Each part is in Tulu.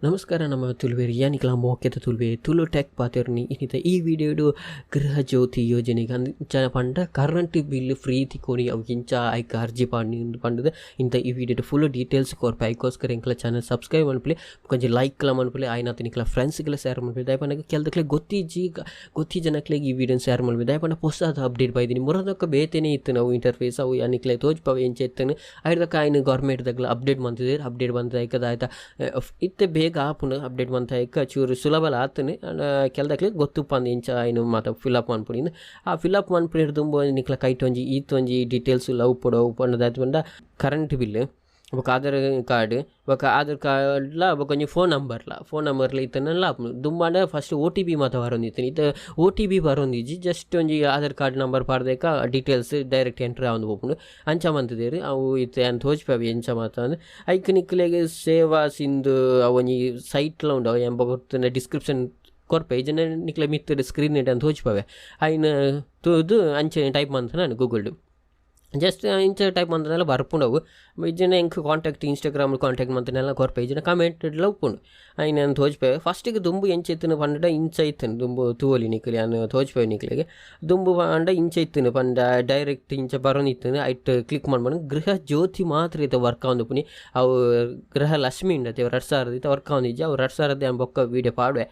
ನಮಸ್ಕಾರ ನಮ್ಮ ತುಳುವೆರ್ ಯಾನಿಕ್ಲಾ ಮೋಕೆದ ತುಳುವೆ ತುಳು ಟೆಕ್ ಪಾತೆರ್ನಿ. ಇನಿತ ಈ ವಿಡಿಯೋಡು ಗೃಹ ಜ್ಯೋತಿ ಯೋಜನೆಗೆ ಅಂಚ ಪಂಡ ಕರೆಂಟ್ ಬಿಲ್ ಫ್ರೀ ತಿಕ್ಕೊನಿ ಅವು ಇಂಚ ಐಕ್ ಅರ್ಜಿ ಪಾಡ್ನಿ ಪಂಡದು ಇಂತ ಈ ವಿಡಿಯೋಡು ಫುಲ್ ಡೀಟೇಲ್ಸ್ ಕೊರ್ಪೆ. ಐಕೋಸ್ಕರ ಎಂಕ್ಲ ಚಾನಲ್ ಸಬ್ಸ್ಕ್ರೈಬ್ ಮನ್ಪುಲೆ, ಒಂಜಿ ಲೈಕ್ಲ ಮನ್ಪುಲೆ, ಆಯ್ನಾತ್ ನಿಕ್ಲ ಫ್ರೆಂಡ್ಸ್ಗೆಲ ಶೇರ್ ಮನ್ಪುಲೆ. ದಯಪಂಡ ಕೆಲದಕ್ಲೆ ಗೊತ್ತಿಜ್ಜಿ, ಗೊತ್ತಿ ಜನಕ್ಲೆಗ್ ಈ ವಿಡಿಯೋನ್ ಶೇರ್ ಮನ್ಪುಲೆ. ದಯಪಂಡ ಪೊಸಾದ ಅಪ್ಡೇಟ್ ಬೈದಿನಿ ಮುರದಕ್ಕ ಬೇತೆನೇ ಇತ್ತು ನಾವು ಇಂಟರ್ಫೇಸ್ ಅವು ಯಾನಿಕ್ಲೆ ತೋಜ್ಪವೆ ಎಂಚ ಇತ್ತನು ಐದಕ್ಕ ಆಯ್ನ ಗೌರ್ಮೆಂಟ್ ದಗ್ಲ ಅಪ್ಡೇಟ್ ಮಂತಿದ್ದೇರು. ಅಪ್ಡೇಟ್ ಬಂದ ಐಕದ ಆಯ್ತಾ ಇತ್ತೆ ಬೇಗ ಆಪುಂಡು ಅಪ್ಡೇಟ್ ಮಂತ ಐಕ ಚೂರು ಸುಲಭಲ ಆತನೆ. ಕೆಲದಕ್ಲೆ ಗೊತ್ತುಪ್ಪಂದು ಇಂಚ ಐನು ಮಾತ ಫಿಲ್ಅಪ್ ಮನ್ಪುನಿ. ಆ ಫಿಲ್ಅಪ್ ಮನ್ಪುನಿ ದುಂಬು ನಿಕ್ಲ ಕೈಟ್ ಒಂಜಿ ಈತ್ ಒಂಜಿ ಡೀಟೇಲ್ಸ್ ಲವ್ ಪೊಡವು ಪಂಡದಾಯ್ತು ಪಂಡ ಕರೆಂಟ್ ಬಿಲ್ ಬೊಕ ಆಧಾರ್ ಕಾರ್ಡ್ ಬೊಕ ಆಧಾರ್ ಕಾರ್ಡ್ಲ ಬೊಕ ಒಂಜಿ ಫೋನ್ ನಂಬರ್ಲ ಫೋನ್ ನಂಬರ್ಲ ಇತ್ತನಲ್ಲ ಆಪುಂಡು. ದುಂಬಾಂಡ ಫಸ್ಟ್ ಓ ಟಿ ಪಿ ಮಾತ ಬರೊಂದಿತ್ತು, ಇತ್ತೆ ಓ ಟಿ ಪಿ ಬರೊಂದಿಜ್ಜಿ. ಜಸ್ಟ್ ಒಂಜಿ ಆಧಾರ್ ಕಾರ್ಡ್ ನಂಬರ್ ಪಾಡ್ದೇಕ ಡೀಟೇಲ್ಸ್ ಡೈರೆಕ್ಟ್ ಎಂಟ್ರಿ ಆವೊಂದು ಪೋಪುಂಡು ಅಂಚ ಮಂತುದೆರ್. ಅವು ಇತ್ತೆ ಯಾನ್ ತೋಜ್ಪವೆ ಎಂಚ ಮಾತ ಅಂದ್. ಐಕ್ ನಿಕ್ಲೆಗ್ ಸೇವಾ ಸಿಂಧು ಅವು ಒಂಜಿ ಸೈಟ್ಲ ಉಂಡು, ಅವು ಯಾನ್ ಬೊಕ ಡಿಸ್ಕ್ರಿಪ್ಷನ್ ಕೊರ್ಪೆ. ಇಜ್ಜಿಂಡ ನಿಕ್ಲೆ ಮಿತ್ತ್ ಸ್ಕ್ರೀನ್ ಇಡ್ ತೋಜ್ಪವೆ. ಐನ್ ತೂದು ಅಂಚನೆ ಟೈಪ್ ಮಂತ್ ನಾನು ಗೂಗಲ್ಡ್ ಜಸ್ಟ್ ಇಂಚ ಟೈಪ್ ಮಂತನೆಲ್ಲ ಬರ್ಪುಂಡು. ಅವು ಇಜ್ಜಿಂಡ ಎಂಕ್ ಕಾಂಟ್ಯಾಕ್ಟ್ ಇನ್ಸ್ಟಾಗ್ರಾಮ್ ಕಾಂಟ್ಯಾಕ್ಟ್ ಮಂತನೆಲ್ಲ ಕೊರ್ಪೆ, ಇಜ್ಜಿಂಡ ಕಮೆಂಟ್ ಡ್ಲ ಉಪ್ಪುಂಡು. ಐನ್ ಯಾನ್ ತೋಜ್ಪೆ. ಫಸ್ಟಿಗೆ ದುಂಬು ಎಂಚ ಇತ್ತುಂಡು ಪಂಡ ಇಂಚ ಇತ್ತುಂಡು ದುಂಬು ತೂವೊಲಿ ನಿಕ್ಲೆ, ಯಾನ್ ತೋಜ್ಪೆ ನಿಕ್ಲೆಗ್. ದುಂಬು ಪಂಡ ಇಂಚ ಇತ್ತುಂಡು ಪಂಡ ಡೈರೆಕ್ಟ್ ಇಂಚ ಬರೊಂದಿತ್ತುಂಡು. ಐಟ್ ಕ್ಲಿಕ್ ಮನ್ಪುಂಡು ಗೃಹ ಜ್ಯೋತಿ ಮಾತ್ರ ಇತ್ತೆ ವರ್ಕ್ ಆವೊಂದುಪ್ಪುನಿ. ಅವು ಗೃಹ ಲಕ್ಷ್ಮಿ ಉಂಡತೆ 2000 ಇತ್ತೆ ವರ್ಕ್ ಆವೊಂದಿಜ್ಜಿ. ಅವು 2000 ಯಾನ್ ಬೊಕ್ಕ ವೀಡಿಯೋ ಪಾಡುವೆ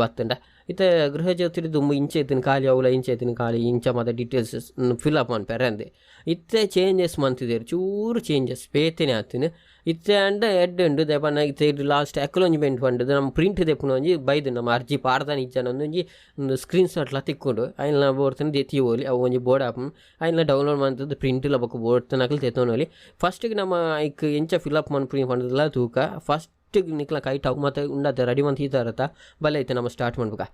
ಬತ್ತುಂಡ. ಇತ್ತೆ ಗೃಹ ಜ್ಯೋತಿ ದುಂಬು ಇಂಚ ಇತ್ತುಂಡು ಖಾಲಿ, ಅವುಲ ಇಂಚ ಇತ್ತುಂಡು ಖಾಲಿ, ಇಂಚ ಮಾತ ಡೀಟೇಲ್ಸ್ ಫಿಲ್ಅಪ್ ಮನ್ಪೆರೆ ಅಂದೆ. ಇತ್ತೆ ಚೇಂಜಸ್ ಮಂತಿದೆರ್, ಚೂರು ಚೇಂಜಸ್ ಬೇತೆನೆ ಆತುಂಡು. ಇತ್ತೆ ಆಂಡ ಎಡ್ಡೆ ಉಂಡು. ದಾಯೆ ಇತ್ತೆ ಲಾಸ್ಟ್ ಅಕ್ನಾಲೆಜ್ಮೆಂಟ್ ಪಂಡುದು ನಮ್ಮ ಪ್ರಿಂಟ್ ದೆಪ್ಪುನ ಒಂಜಿ ಬೈದು ನಮ್ಮ ಅರ್ಜಿ ಪಾಡ್ದಾನ ಇಜ್ಜಾನ ಒಂಜಿ ಸ್ಕ್ರೀನ್ ಶಾಟ್ಲ ತಿಕ್ಕುಂಡು. ಐನ್ಲ ಬೋರ್ತುಂಡು ದೆತ್ತಿವೊಲಿ, ಅವು ಒಂಜಿ ಬೋರ್ಡ್ ಆಪುಂಡು. ಐನ್ಲ ಡೌನ್ಲೋಡ್ ಮಂತುದು ಪ್ರಿಂಟ್ಲ ಬೊಕ ಬೋರ್ತುನಕುಲು ದೆತ್ತೊನೊಲಿ. ಫಸ್ಟಿಗೆ ನಮ್ಮ ಐಕ್ ಎಂಚ ಫಿಲ್ಅಪ್ ಮನ್ಪುನಿ ಪಂಡುದುಲ ತೂಕ. ಫಸ್ಟ್ ನಿಕ್ಲ ಕೈಟ್ ಅವು ಮಾತ ಉಂಡತೆ ರೆಡಿ ಮಂತ್ ಈತಾರತ ಬಲೆ ಇತ್ತೆ ನಮ್ಮ ಸ್ಟಾರ್ಟ್ ಮನ್ಪುಗ.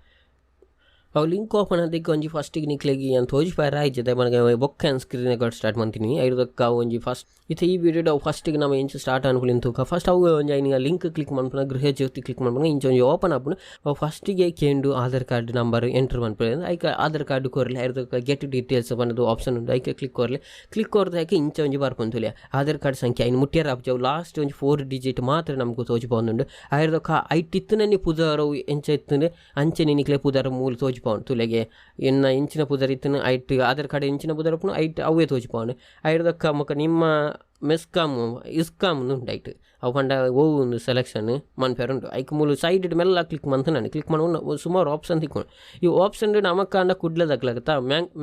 ಅವು ಲಿಂಕ್ ಓಪನ್ ಆದಿಕ್ಕ ಒಂಜಿ ಫಸ್ಟಿಗೆ ನಿಕ್ಲೆಗ್ ಯಾನ್ ತೋಜಿಪಾಯೆರೆ ಆಯ್ಜಿ. ದಾಯೆ ಪಂಡ ಬೊಕ್ಕ ಯಾನ್ ಸ್ಕ್ರೀನ್ ರೆಕಾರ್ಡ್ ಸ್ಟಾರ್ಟ್ ಮಂತಿನಿ. ಐರ್ದೊಕ್ಕ ಅವು ಒಂಜಿ ಫಸ್ಟ್ ಇತ್ತೆ ಈ ವೀಡಿಯೋಡ್ ಅವು ಫಸ್ಟಿಗೆ ನಮ ಎಂಚ ಸ್ಟಾರ್ಟ್ ಅನ್ಪುನಿ ತೂಕ. ಫಸ್ಟ್ ಅವು ಒಂಜಿ ಐನ್ ಲಿಂಕ್ ಕ್ಲಿಕ್ ಮನ್ಪುನ, ಗೃಹ ಜ್ಯೋತಿ ಕ್ಲಿಕ್ ಮನ್ಪುನ ಇಂಚ ಒಂಜಿ ಓಪನ್ ಆಪುಂಡು. ಅವು ಫಸ್ಟಿಗೆ ಕೇಂಡು ಆಧಾರ್ ಕಾರ್ಡ್ ನಂಬರ್ ಎಂಟರ್ ಮನ್ಪುನಿ. ಐಕ್ ಆಧಾರ್ ಕಾರ್ಡ್ ಕೊರ್ಲೆ, ಐರ್ದೊಕ್ಕ ಗೆಟ್ ಡೀಟೇಲ್ಸ್ ಪಂಡುದು ಆಪ್ಷನ್ ಉಂಡು, ಐಕ್ ಕ್ಲಿಕ್ ಕೊರ್ಲೆ. ಕ್ಲಿಕ್ ಕೊರ್ದಾಕ ಇಂಚ ಒಂಜಿ ಬರ್ಪುಂಡು ತೂಲೆ ಆಧಾರ್ ಕಾರ್ಡ್ ಸಂಖ್ಯೆ. ಐನ್ ಮುಟ್ಯರ ಆಪುಜಿ, ಅವು ಲಾಸ್ಟ್ ಒಂಜಿ 4 ಡಿಜಿಟ್ ಮಾತ್ರ ನಮಕ್ ತೋಜಿಪಾವೊಂದುಂಡು. ಐರ್ದೊಕ್ಕ ಐಟ್ ಇತ್ತುನನೆ ಪುದರ್ ಎಂಚ ಇತ್ತುಂಡು ಅಂಚನೆ ನಿಕ್ಲೆ ಪುದರ್ ಮೂಲು ತೋಜಿಪಾವೊಂಡು ತುಲೆಗೆ. ಎನ್ನ ಇಂಚಿನ ಪುದರ್ ಇತ್ತುಂಡು ಐಟ್ ಆಧಾರ್ ಕಾರ್ಡ್ ಇಂಚಿನ ಪುದರ್ ಉಪ್ಪುಂಡು ಐಟ್ ಅವೇ ತೋಜಿಪಾವೊಂಡು. ಐರ್ದೊಕ್ಕ ಬೊಕ ನಿಮ್ಮ ಮೆಸ್ಕಾಮ್ ಇಸ್ಕಾಮ್ ಉಂಡು ಐಟ್ ಅವು ಪಂಡ ಒವು ಉಂದು ಸೆಲೆಕ್ಷನ್ ಮನ್ಪೆರೆ ಉಂಡು. ಐಕ್ ಮೂಲು ಸೈಡ್ ಮೆಲ್ಲ ಕ್ಲಿಕ್ ಮಂತುನಾಂಡ್ ಕ್ಲಿಕ್ ಮನ್ಪುನ ಸುಮಾರು ಆಪ್ಷನ್ ತಿಕ್ಕುಂಡು. ಈ ಆಪ್ಷನ್ ನಮಕಾಂಡ ಕುಡ್ಲದಕ್ಲಗತ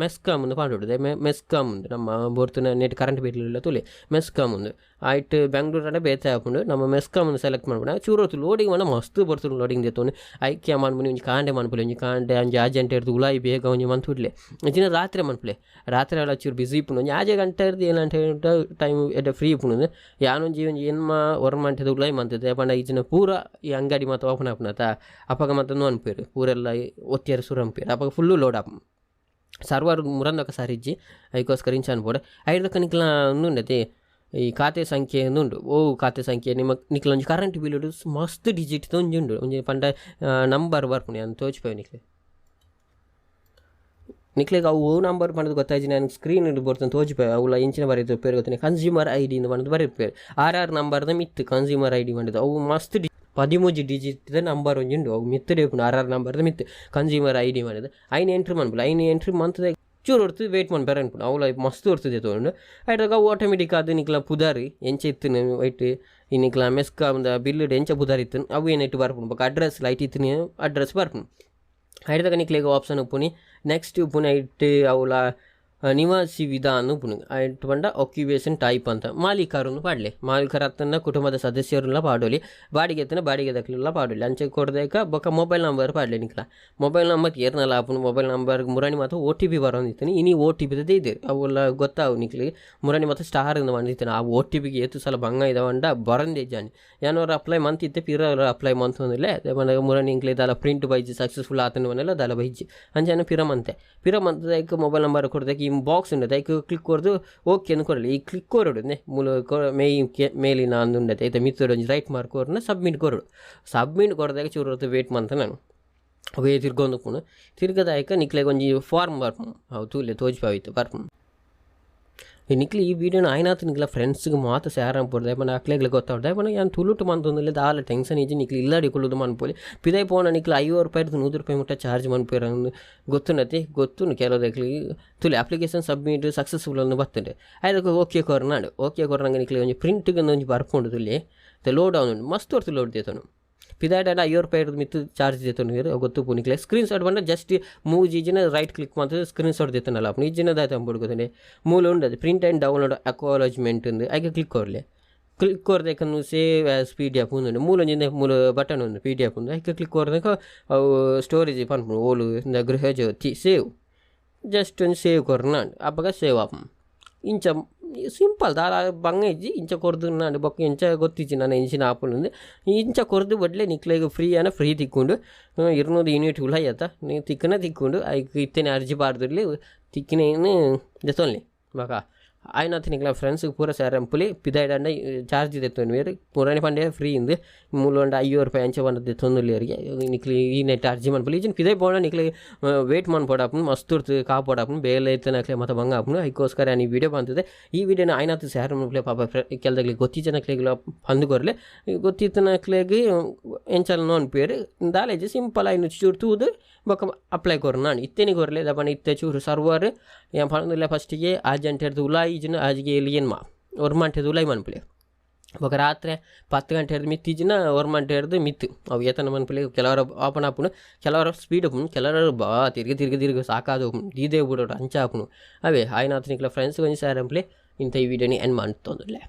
ಮೆಸ್ಕಾಮ್ ಉಂದು ಪಾಡೊಡು. ಮೆಸ್ಕಾಮ್ ಉಂದು ನಮ್ಮ ಬೋರ್ತುನ ನೆಟ್ ಕರೆಂಟ್ ಬಿಲ್ ಇಲ್ಲ ತೂಲೆ ಮೆಸ್ಕಾಮ್ ಉಂದು. ಐಟ್ ಬೆಂಗ್ಳೂರು ಆಂಡ ಬೇತೆ ಆಪುಂಡು. ನಮ್ಮ ಮೆಸ್ಕಾಮ್ ಉಂದು ಸೆಲೆಕ್ಟ್ ಮನ್ಪುನ ಚೂರು ಹೊತ್ತು ಲೋಡಿಂಗ್ ಪಂಡ ಮಸ್ತ್ ಬರ್ತುಂಡು. ಲೋಡಿಂಗ್ ದೆತ್ತೊಂದು ಐಕ್ಯ ಮನ್ಪುನಿ ಒಂಜಿ ಕಾಂಡೆ ಮನ್ಪುಲೆ, ಒಂಜಿ ಕಾಂಡೆ ಒಂಜಿ ಅರ್ಜೆಂಟ್ ಇರ್ದು ಉಲಾಯಿ ಬೇಗ ಒಂಜಿ ಮಂತ್ ಉಡ್ಲೆ. ಇಜ್ಜಿಂಡ ರಾತ್ರೆ ಮನ್ಪುಲೆ, ರಾತ್ರೆ ಆಂಡ ಚೂರು ಬಿಸಿ ಇಪ್ಪುಂಡು. ಒಂಜಿ ಆಜೆ ಗಂಟೆ ಇರ್ದು 7 ಗಂಟೆ ಟೈಮ್ ಎಡ್ಡೆ ಫ್ರೀ ಇಪ್ಪುಂಡು. ಯಾನೊಂಜಿ ಒಂಜಿ ಎನ್ಮ ಒರ್ಮ ಗಂಟೆದ ಉಲಾಯಿ ಮಂತುದೆ ಪಂಡ ಇಜ್ಜಿಂಡ ಪೂರ ಈ ಅಂಗಡಿ ಮಾತ ಓಪನ್ ಆಪುನತ ಅಪಗ ಮಾತ ಅನ್ಪುವೆರ್ ಪೂರೆಲ್ಲ ಒತ್ತಿಯರ ಸುರು ಅನ್ಪುವೆರ್. ಅಪಗ ಫುಲ್ಲು ಲೋಡ್ ಆಪುಂಡು. ಸರ್ವರ್ ಮುರಂದೊಕ ಸರಿ ಇಜ್ಜಿ, ಐಕೋಸ್ಕರ ಇಂಚ ಅನ್ಪೊಡು. ಐರ್ದೊಕ ನಿಕ್ಲ ಉಂಡುಂಡತೆ ಈ ಖಾತೆ ಸಂಖ್ಯೆ ಉಂಡು. ಓ ಖಾತೆ ಸಂಖ್ಯೆ ನಿಮ್ಮ ನಿಕ್ಲ ಒಂಜಿ ಕರೆಂಟ್ ಬಿಲ್ ಮಸ್ತ್ ಡಿಜಿಟ್ ಒಂಜಿ ಉಂಡು. ಒಂಜಿ ಪಂಡ ನಂಬರ್ ಬರ್ಪುಂಡು, ಯಾನ್ ತೋಜ್ಪೆ ನಿಕ್ಲೆ. ನಿಕ್ಲೆಗ್ ಅವು ಓ ನಂಬರ್ ಪಂಡದು ಗೊತ್ತಾಯ್ಜಿ, ನಾನು ಸ್ಕ್ರೀನ್ ಬರ್ತುಂಡು ತೋಜಿಪೆ. ಅವುಲ ಇಂಚಿನ ಬರೆದು ಗೊತ್ತನೆ ಕನ್ಸ್ಯೂಮರ್ I D ಪಂಡುದು ಬರೆಪೆರ್. ಆರ್ ಆರ್ ನಂಬರ್ದ ಮಿತ್ತು ಕನ್ಸ್ಯೂಮರ್ I D ಪಂಡುದು ಅವು ಮಸ್ತ್ 13 ಡಿಜಿಟ್ ನಂಬರ್ ಒಂಜಿ ಉಂಡು. ಅವು ಮಿತ್ತು ಉಪ್ಪುಂಡು ಆರ್ ಆರ್ ನಂಬರ್ದ ಮಿತ್ತು ಕನ್ಸ್ಯೂಮರ್ I D ಪಂಡುದು. ಐನ್ ಎಂಟ್ರಿ ಮನ್ಪುಲೆ, ಐನ್ ಎಂಟ್ರಿ ಮಂತುದ ಚೂರು ಹೊರ್ತು ವೇಟ್ ಮನ್ಪೆರೆ ಅನ್ಪುಂಡು. ಅವುಲ ಮಸ್ತ್ ಹೊರ್ತು ದೆತ್ತೊಂಡು ಐಟಾಗ ಅವು ಆಟೋಮೆಟಿಕ್ ಅದು ನಿಕ್ಲ ಪುದರ್ ಎಂಚ ಇತ್ತುಂಡು ಐಟ್ ಈ ನಿಕ್ಲ ಮೆಸ್ಕಾಮ್ದ ಬಿಲ್ಡ್ ಎಂಚ ಪುದರ್ ಇತ್ತುಂಡು ಅವು ಏನಿಟ್ಟು ಬರ್ಪುಂಡು. ಬೊಕ ಅಡ್ರೆಸ್ ಲೈಟ್ ಇತ್ತಿನ ಅಡ್ರೆಸ್ ಬರ್ಪುಂಡು. ಐಡ್ದಕ ನಿಕ್ಲೆಗ್ ಆಪ್ಷನ್ ಉಪ್ಪುನಿ ನೆಕ್ಸ್ಟ್ ಉಪ್ಪುನಿ ಐಟ್ ಅವುಲ ನಿವಾಸಿ ವಿಧಾನ ಉಪ್ಪುಂಡು. ಐಟ್ ಪಂಡ ಆಕ್ಯುಪೇಷನ್ ಟೈಪ್ ಅಂತ ಮಾಲೀಕರನ್ನು ಪಾಡ್ಲೆ, ಮಾಲೀಕರ ಅತ್ತಂಡ ಕುಟುಂಬದ ಸದಸ್ಯರುಲ ಪಾಡೊಲಿ, ಬಾಡಿಗೆ ಎತ್ತನ ಬಾಡಿಗೆ ದಕ್ಲೆಲ ಪಾಡೊಲಿ. ಅಂಚೆ ಕೊರ್ದೇಕ ಬೊಕ ಮೊಬೈಲ್ ನಂಬರ್ ಪಾಡ್ಲೆ. ನಿಕ್ಲ ಮೊಬೈಲ್ ನಂಬರ್ ಏರ್ನಲ ಆಪುಂಡು. ಮೊಬೈಲ್ ನಂಬರ್ ಮುರಣಿ ಮಾತ ಓ ಟಿ ಪಿ ಬರೊಂದಿತ್ತುಂಡು. ಇನಿ ಓ ಟಿ ಪಿ ದೀದೆರ್ ಅವುಲ ಗೊತ್ತಾವು ನಿಕ್ಲೆಗ್. ಮುರಣಿ ಮಾತ ಸ್ಟಾರ್ ಇಂದ್ ಬಂದಿತ್ತುಂಡು. ಆ ಓ ಟಿ ಪಿಗ್ ಏತ್ ಸಲ ಬಂಗ ಇದ ಪಂಡ ಬರಂದೆ ಇಜ್ಜಾಂಡ್. ಯಾನ್ ಒರ ಅಪ್ಲೈ ಮಂತಿತ್ತೆ ಪಿರ ಅಪ್ಲೈ ಮಂತೊಂದುಲ್ಲೆ. ಪಂಡ ಮುರಣಿ ಇಂಕ್ಲೆ ದಾಲ ಪ್ರಿಂಟ್ ಬೈಜಿ ಸಕ್ಸಸ್ಫುಲ್ ಆತುಂಡು ಪಂಡಲ ದಾಲ ಬೈಜಿ ಅಂಚನೆ ಪಿರ ಮಂತೆ. ಪಿರ ಮಂತುದ ಮೊಬೈಲ್ ನಂಬರ್ ಕೊರ್ದೇಕ ಈ ಬಾಕ್ಸ್ ಉಂಡತೆ ಐಕ್ ಕ್ಲಿಕ್ ಕೊರ್ದು ಓಕೆ ಅಂದ್ ಕೊರೊಲಿ. ಈ ಕ್ಲಿಕ್ ಕೊರೊಡು ಮೂಲು ಮೇಲಿನ ಅಂದುಂಡತೆ ಐತ ಮಿತ್ತುಡು ಒಂಜಿ ರೈಟ್ ಮಾರ್ಕ್ ಕೊರ್ನ ಸಬ್ಮಿಟ್ ಕೊರೊಡು. ಸಬ್ಮಿಟ್ ಕೊರ್ದಾಗ ಚೂರು ಹೊತ್ತು ವೇಟ್ ಮಂತ ನಾನು ಅವೇ ತಿರ್ಗೊಂದು ತಿರ್ಗದ ಐಕ ನಿಕ್ಲೆಗ್ ಒಂಜಿ ಫಾರ್ಮ್ ಬರ್ಪುಂಡು. ಅವು ತೂಲೆ ತೋಜಿಪಾವಿತ್ತು ಬರ್ಪುಂಡು. ನಿಕ್ಲೆ ಈ ವಿಡಿಯೋನ ಆಯ್ನಾತ್ ನಿಕ್ಲ ಫ್ರೆಂಡ್ಸ್ಗೆ ಮಾತ ಶೇರ್ ಅನ್ಪೊಡು ಪಂಡ ಅಕ್ಲೆಗ್ಲ ಗೊತ್ತಾವೊಡು. ಪಂಡ ಯಾನ್ ತುಳುಟು ಮನ್ತೊಂದುಲ್ಲೆ ದಾಲ ಟೆನ್ಷನ್ ಇಜ್ಜಿ, ನಿಕ್ಲೆ ಇಲ್ಲಡೆ ಕುಲ್ಲುದು ಮನ್ಪೊಲಿ. ಪಿದೈ ಪೋಂಡ ನಿಕ್ಲೆ 50 ರೂಪಾಯಿರ್ದ್ 100 ರೂಪಾಯಿ ಮುಟ್ಟ ಚಾರ್ಜ್ ಮನ್ಪುವೆರ್ ಗೊತ್ತುಂಡತೆ, ಗೊತ್ತುಂಡು ಕೆಲವುದಕ್ಲೆಗ್. ತೂಲೆ ಅಪ್ಲಿಕೇಶನ್ ಸಬ್ಮಿಟ್ ಸಕ್ಸಸ್ಫುಲ್ ಅಂದ್ ಬತ್ತುಂಡು. ಐದಕ್ಕೆ ಓಕೆ ಕೊರ್ನಾಂಡ್. ಓಕೆ ಕೊರ್ನಗ ನಿಕ್ಲೆ ಒಂಜಿ ಪ್ರಿಂಟ್ಗ್ ಒಂಜಿ ಬರ್ಪುಂಡು ತೂಲೆ. ಲೋಡ್ ಆವೊಂದುಂಡು, ಮಸ್ತ್ ಹೊರ್ತು ಲೋಡ್ ದೆತೊನು. ಪಿದಾಯ್ಡಾಂಡ 50 ರೂಪಾಯಿರ್ದ್ ಮಿತ್ತ್ ಚಾರ್ಜ್ ದೆತೊನುವೆರ್, ಅವು ಗೊತ್ತುಪ್ಪು ನಿಕ್ಲೆ. ಸ್ಕ್ರೀನ್ ಶಾಟ್ ಪಂಡ ಜಸ್ಟ್ ಮೂಜಿ ಇಜ್ಜಿಂಡ ರೈಟ್ ಕ್ಲಿಕ್ ಮಲ್ತ್ ಸ್ಕ್ರೀನ್ ಶಾಟ್ ದೆತ್ತೊಂಡಲ ಆಪುಂಡು. ಇಜ್ಜಿಂಡ ದಾದ ಮನ್ಪೊಡು ಗೊತ್ತುಂಡೆ, ಮೂಲು ಉಂಡು ಅದು ಪ್ರಿಂಟ್ ಆ್ಯಂಡ್ ಡೌನ್ಲೋಡ್ ಅಕ್ನಾಲೆಜ್ಮೆಂಟ್ ಉಂದು, ಐಕ್ ಕ್ಲಿಕ್ ಕೊರ್ಲೆ. ಕ್ಲಿಕ್ ಕೊರ್ದೆಕ ಸೇವ್ ಆಸ್ ಪಿ.ಡಿ.ಎಫ್ ಉಂದುಂಡು. ಮೂಲು ಒಂಜಿ ಮೂಲು ಬಟನ್ ಉಂಡು ಪಿ.ಡಿ.ಎಫ್ ಉಂದು, ಐಕ್ ಕ್ಲಿಕ್ ಕೊರ್ದಕ ಅವು ಸ್ಟೋರೇಜ್ ಪನ್ಪುಂಡು ಓಲು ಇಂದ ಗೃಹಜ್ಯೋತಿ ಸೇವ್. ಜಸ್ಟ್ ಒಂಜಿ ಸೇವ್ ಕೊರ್ನಾಂಡ್ ಅಪಗ ಸೇವ್ ಆಪುಂಡು. ಇಂಚ ಸಿಂಪಲ್ ದಾಲ ಬಂಗ ಇಜ್ಜಿ. ಇಂಚ ಕೊರ್ದು ನಾಂಡ್ ಬೊಕ್ಕ ಇಂಚ ಗೊತ್ತಿಜ್ಜಿ ನನ ಇಂಚಿನ ಆಪುಂಡು. ಇಂಚ ಕೊರ್ದು ಬಡ್ಲೆ ನಿಕ್ಲೆಗ್ ಫ್ರೀ ಆನ ಫ್ರೀ ತಿಕ್ಕುಂಡು. 200 ಯೂನಿಟ್ ಉಲಾಯಿ ಅತ್ತ ತಿಕ್ಕುನ ತಿಕ್ಕುಂಡು. ಐಕ್ ಇತ್ತೆನೆ ಅರ್ಜಿ ಪಾಡ್ದಿರ್ಲಿ, ತಿಕ್ಕಿನೇನ್ ದೆತೊನ್ಲೆ. ಬೊಕ ಆಯ್ನಾತ್ ನಿಕ್ಲೆ ಫ್ರೆಂಡ್ಸ್ಗ್ ಪೂರ ಶೇರ್ ಮನ್ಪುಲೆ. ಪಿದಾಯ್ಡಾಂಡ ಚಾರ್ಜ್ ದೆತ್ತೊನುವೆರ್, ಪೂರನೆ ಪಂಡೆ ಫ್ರೀ ಇಂದ್. ಮೂಲು ಪಂಡ 50 ರೂಪಾಯಿ ಅಂಚ ಪಂಡ ದೆತ್ತೊಂದುಲ್ಲೆರ್ಗೆ. ನಿಕ್ಲೆ ಈ ನೆಟ್ ಅರ್ಜಿ ಮನ್ಪುಲೆ. ಇಜ್ಜಿಂಡ ಪಿದಾಯ್ ಪೋಂಡ ನಿಕ್ಲೆ ವೇಟ್ ಮನ್ಪೊಡಾಪುಂಡು, ಮಸ್ತ್ ಹೊರ್ತು ಕಾಪೊಡಾಪುಂಡು, ಬೇಲೆ ಇತ್ತಿನಕ್ಲೆ ಮಾತ ಬಂಗ ಆಪುಂಡು. ಐಕೋಸ್ಕರ ಯಾನ್ ಈ ವಿಡಿಯೋ ಮನ್ತುದೆ. ಈ ವಿಡಿಯೋನ ಆಯ್ನಾತ್ ಶೇರ್ ಮನ್ಪುಲೆ. ಪಾಪ ಕೆಲದಕ್ಲೆಗ್ ಗೊತ್ತಿಜ್ಜನಕ್ಲೆಗ್ಲ ಪಂದ್ ಕೊರ್ಲೆ, ಗೊತ್ತಿತ್ತಿನಕ್ಲೆಗ್ ಎಂಚಲ ಅನ್ಪುವೆರ್. ದಾಲ ಇಜ್ಜಿ, ಸಿಂಪಲ್ ಆಯಿನ ಚೂರು ತೂದು ಬೊಕ ಅಪ್ಲೈ ಕೊರ್ನಾಂಡ್. ಇತ್ತೆನೆ ಕೊರ್ಲೆ, ದಾದ ಇತ್ತೆ ಚೂರು ಸರ್ವರ್ ಯಾನ್ ಪನೊಂದುಲ್ಲೆ. ಫಸ್ಟಿಗೆ 6 ಗಂಟೆರ್ದ್ ಉಲಾಯಿ ಇಜ್ಜಿಂಡ ಆಜಿಗೆ ಏಲ್ ಎನ್ಮ ಒರ್ಂಬ ಗಂಟೆದ ಉಲಾಯಿ ಮನ್ಪುಲೆ. ಬೊಕ ರಾತ್ರೆ 10 ಗಂಟೆರ್ದ್ ಮಿತ್ತ್ ಇಜ್ಜಿಂಡ 9 ಗಂಟೆರ್ದ್ ಮಿತ್ತ್ ಅವು ಏತನ ಮನ್ಪುಲೆ. ಕೆಲವರ ಓಪನ್ ಆಪುಂಡು, ಕೆಲವರ ಸ್ಪೀಡ್ ಉಪ್ಪುಂಡು, ಕೆಲವರ ಬಾ ತಿರ್ಗಿ ತಿರ್ಗಿ ತಿರ್ಗಿ ಸಾಕಾದ್ ಉಪ್ಪುಂಡು, ದೀದೇ ಬುಡೊಡು ಅಂಚ ಆಪುಂಡು. ಅವೇ ಆಯ್ನಾತ್ ನಿಕ್ಲೆ ಫ್ರೆಂಡ್ಸ್ ಒಂಜಿ ಶೇರ್ ಮನ್ಪುಲೆ. ಇಂತ ಈ ವಿಡಿಯೋನಿ ಎಂಡ್ ಮನ್ತೊಂದುಲ್ಲೆ.